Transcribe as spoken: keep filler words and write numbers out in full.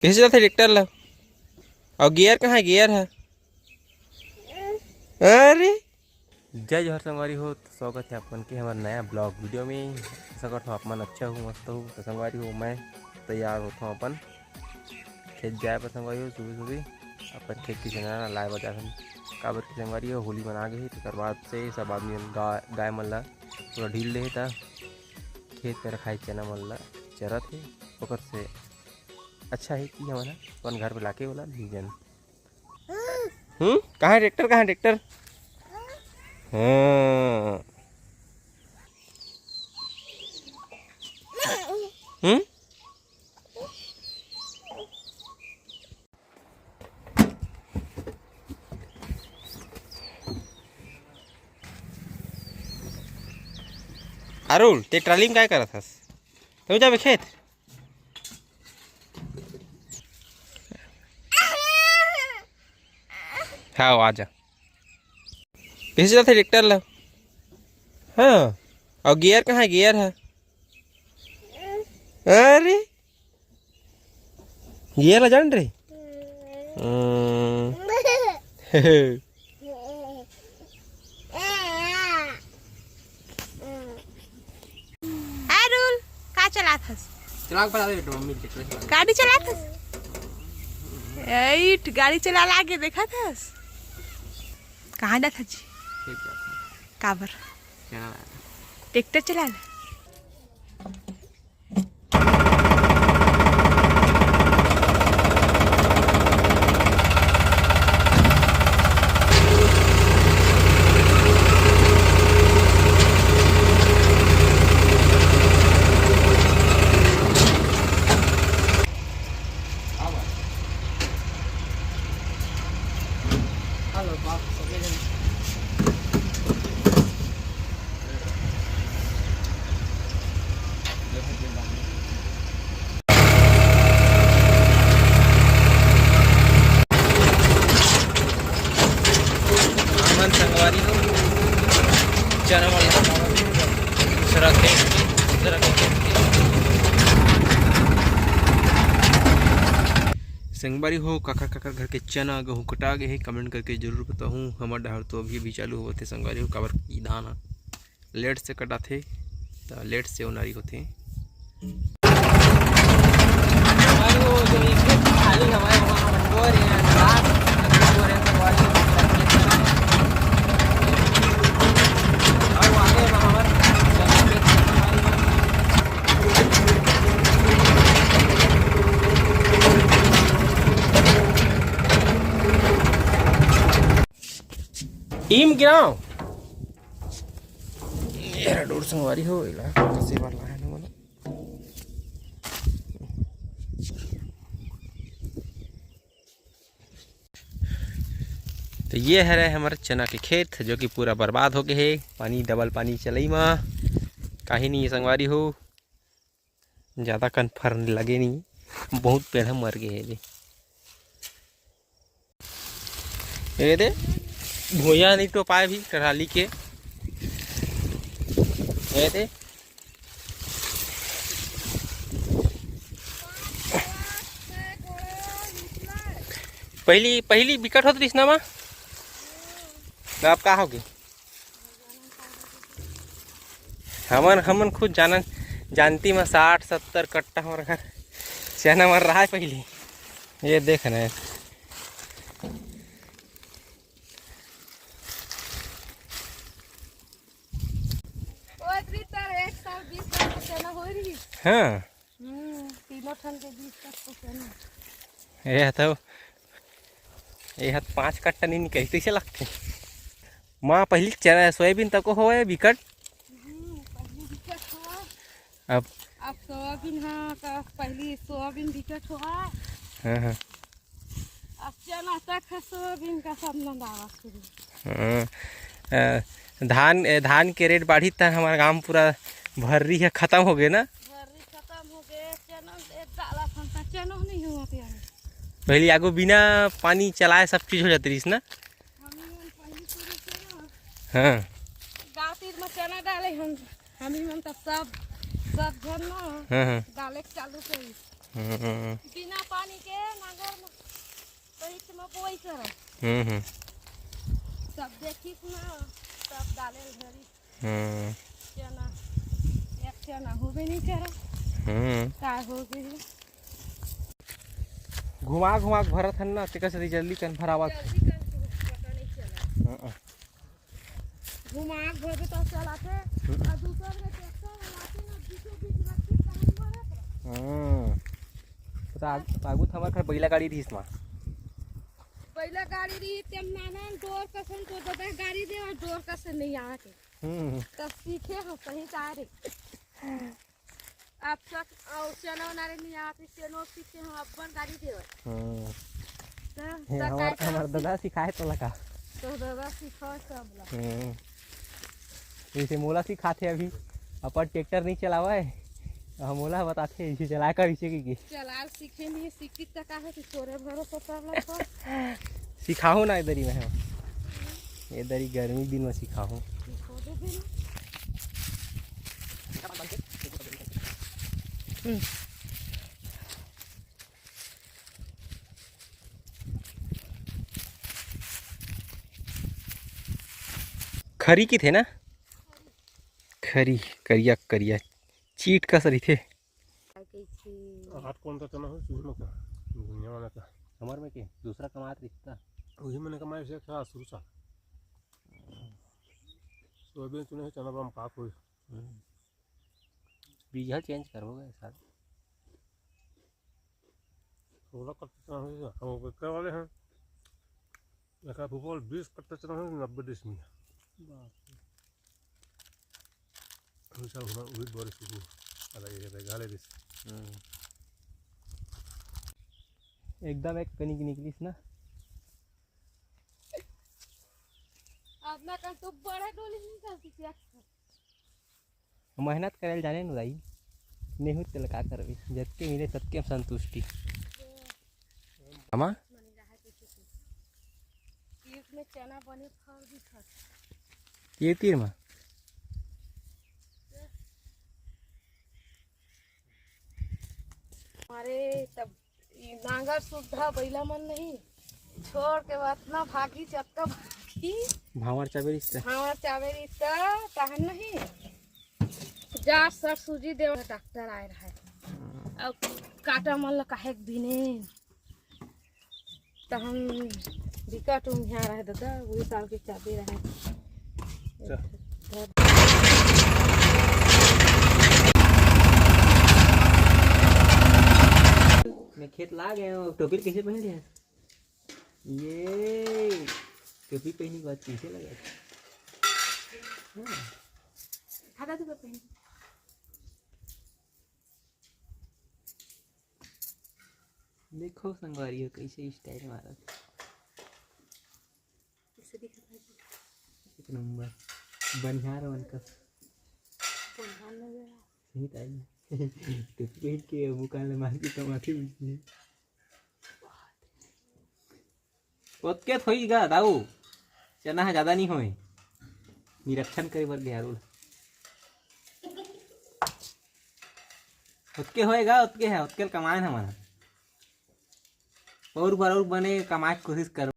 कइसे चलाथे ट्रैक्टर ला? अउ गियर कहाँ हे? गियर हे। अरे, जय जोहार संगवारी हो, तो स्वागत हे आप मन के हमर नया ब्लॉग वीडियो में। आशा करत हूँ आप मन अच्छा हो, मस्त हो। तो संगवारी हो, मैं तैयार होत हूँ अपन खेत जाए बर संगवारी हो। सुबह सुबह अपन खेत के चना लाए बर जाथन, काबर के संगवारी हो, होली मना गे हे, तेकर बाद से सब आदमी मन गा-, गाय मन ला पूरा ढील दे हे, त खेत में रखाए चना मन ला चरत हे। ओकर से अच्छा हे कि हमन ह अपन घर पे लाके ओला ले जन। हम्म, कहाँ हे ट्रैक्टर, कहाँ हे ट्रैक्टर? हाँ। हम्म? अरुल, ते ट्राली में काय करत हस? तू जाबे खेत? हाँ, आ जा। कइसे चलाथे ट्रैक्टर ला? हाँ, अउ गियर कहाँ हे? गियर हे। अरे, गियर ला जान रे। हम्म। अरुल, का चलात हस? चला के बता दे बेटा, मम्मी ट्रैक्टर चला। गाड़ी चलात हस? एट, गाड़ी चला लागे देखत हस? कहाँ जात हस जी? खेत जात हूँ। काबर? चना लाए। ट्रैक्टर चला ले। हमन संगवारी हो, चना वाला दूसरा खेत, दूसरा खेत। संगवारी हो, काकर काकर घर के चना गहूँ कटा गे हे, कमेंट करके जरूर बताहूँ। हमर डहर तो अभी भी चालू होवत हे संगवारी हो, काबर की धान ह लेट से कटाथे, त लेट से ओनारी होथे। टीम गिराओ। ये रहा डोर संगवारी हो, एला कसे बर लाए हन ओला। तो ये हरे हमर चना के खेत, जो कि पूरा बर्बाद हो गए हे, पानी, डबल पानी चलई मा। काहे नहीं संगवारी हो, ज़्यादा कन फर लगे नहीं, बहुत पेड़ मर गए हे। ये दे, भुइयां नहीं टोपाए भी टराली के। ये दे, पहली, पहली बिकट होत रहिस ना माँ, अब का होगे? हमन, हमन खुद जानन, जानती में साठ सत्तर कट्टा हमर घर चना मर रहा है पहली। ये देख ना। ओकरी तर एक साल बीस साल के चना होय रही। हाँ। हम्म, तीनों ठन के बीस तक तो चना। ये तो, ये हत पाँच कट्टा नहीं निकली, कैसे लगते? माँ, पहली चना, सोयाबीन तको होवे बिकट। हम्म, पहली बिकट होवे। अब अब सोयाबीन, हाँ, का पहली सोयाबीन बिकट होवे। हाँ, हाँ। अब चना तक है, सोयाबीन का सब नंदावा शुरू। हाँ। अ, धान, ए, धान के रेट बाढ़ी त हमार गांव पूरा भर्री है, खत्म हो गए ना? भर्री खत्म हो गए, चना, ए, डाला फलता, चना नहीं हुआ थे। पहली आगू बिना पानी चलाए सब चीज हो जाती रहीस ना? हम लोग पहली शुरू से ना हाँ। गाँव तीर में चना डाले हम, हम ही मन तो सब, सब झन ना हाँ, हाँ। डाले के चालू करी। हम्म। बिना पानी के नांगर में कहीं से में बोई करे। हम्म, हम्म। सब देखिस ना, सब डाले ल धरी। हम्म। चना, एक चना होबे नहीं करे। हम्म। का हो गई? घुमा घुमा के भरत हन ना, तेकर सेती जल्दी कन भरावत। जल्दी कन पता नहीं चला। हम्म। घुमा के भरबे तो चलाथे, हम्म। और दूसर में ट्रैक्टर लगाथे ना, बीचों बीच रखी, तहन भरत रह। हम्म। तो आग-, आगू तो हमार घर बैला गाड़ी रहिस मा। बैला गाड़ी रही, तेम नाना डोर कसन तो ददा गाड़ी दे और डोर कसन नहीं आके। हम्म। तब सीखे हो सही का रे। अब तक, अउ चना उना रे नहीं आती, तेनो सीखे हो, अब्बन गाड़ी देवे। हम्म। त, हे, त हमार, का हमार करती? ददा सिखाए तोला का? तो ददा सिखाए सब ला। हम्म। जैसे मोला सिखाथे अभी, अपन ट्रैक्टर नहीं चलावे, हम मोला बताथे, इसे चलाए का इसे की, की। चला सीखे नहीं, सीखी त का है कि तोरे भरोसा सब ला तो। सिखाहूँ ना इधर ही मैं, ये दरी गर्मी दिन में सिखाहूँ। खरी की थे ना? खरी, करिया, करिया चीट कस रहिथे। आठ कौन सा चना हो, सुन का, दुनिया वाला का। हमार में के दूसरा कमात रिश्ता। वही मैंने कमाया से था शुरू साल। सोयाबीन चुने है, चना बम पाक हुई। हम्म। बीज हर चेंज करबो गए साल। सोलह कट्टा चना हो, हम ऊपर वाले हैं। एका फुटबॉल बीस कट्टा चना हो, नब्बे डिसमिल। बाप रे। हम सब हम उही बारिश को अलग ही है, गाले दिस। हम्म। एकदम एक कनिक निकलिस ना। अपना कन तो बड़ा डोली निकाल दी क्या? मेहनत करे ल जाने न दाई, नहीं होत तेला का करबे, जतके मिले ततके म संतुष्टि। आमा? तीर में चना बने फल दिखत। तीर तीर मा? अरे तब ई नांगर सुविधा बैला मन नहीं छोड़ के अतना भागी, जतका भागी। भांवर चाबे रिस त। भांवर चाबे रिस त, तहन नहीं। जा सर सूजी देव डॉक्टर आए रहे। अब काटा मन ल काहे के बिने। त हम बिकट उम्हिया रहे दादा, वही साल के चाबे रहे। अच्छा। मैं खेत ला गए हूँ, टोपी कैसे पहन लिया? ये टोपी पहनी के बाद कैसे लगा? हाँ। खाता तो पहन। देखो संगवारी हो कैसे स्टाइल मारत। कैसे दिखत है? एक नंबर। बनिहार मन का। बनिहार नजर आ। सही ताई। टोपी पहन के मुकान ले मार के कमाथे बीच में। ओतके थोई गा दाऊ, चना ह ज्यादा नहीं होए, निरीक्षण करे बर गया रोल। ओतके होएगा, ओतके है, ओतके कमाए न हमारा। और बार और बने कमाए के कोशिश कर।